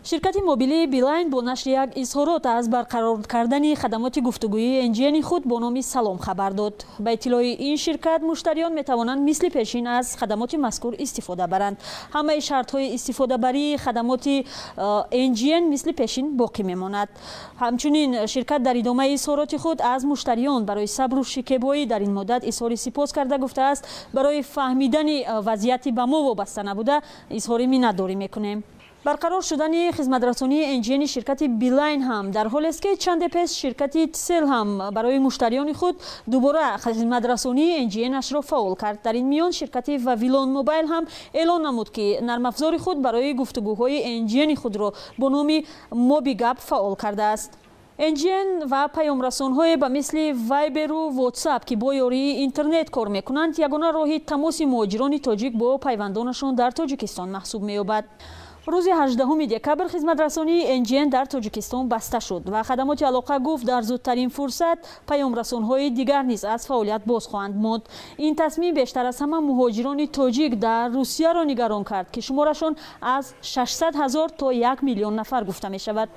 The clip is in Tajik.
Ширкати мобилии Билайн бо нашри як изҳорот аз барқарор кардани хадамоти гуфтугӯии NGN худ бо номи Салом хабар дод. Ба иттилои ин ширкат, муштариён метавонанд мисли пешин аз хадамоти мазкур истифода баранд. Ҳамаи шартҳои истифодабарии хадамоти NGN мисли пешин боқӣ мемонад. Ҳамчунин ширкат дар идомаи изҳороти худ аз муштариён барои сабру шикебоӣ дар ин муддат изҳори сипос карда, гуфтааст: «Барои фаҳмидани вазъияти ба мо вобаста набуда изҳори миннатдорӣ мекунем». Барқарор шудани хизматрасонии NGN ширкати Билайн ҳам дар ҳолест, ки чанде пеш ширкати Тсел ҳам барои муштариёни худ дубора хизматрасонии NGN-ашро фаъол кард. Дар ин миён ширкати Вавилон Мобайл ҳам эълон намуд, ки нармафзори худ барои гуфтугӯҳои NGN худро бо номи Мобигап фаъол кардааст. NGN ва паёмрасонҳое ба мисли Вайберу Ватсап, ки бо ёрии интернет кор мекунанд, ягона роҳи тамоси муҳоҷирони тоҷик бо пайвандонашон дар Тоҷикистон маҳсуб меёбад. Рӯзи 18 декабр хизматрасонии NGN дар Тоҷикистон баста шуд ва хадамоти алоқа гуфт, дар зудтарин фурсат паёмрасонҳои дигар низ аз фаъолият боз хоҳанд монд. Ин тасмим бештар аз ҳама муҳоҷирони тоҷик дар Русияро нигарон кард, ки шуморашон аз 600 ҳазор то 1 миллион нафар гуфта мешавад.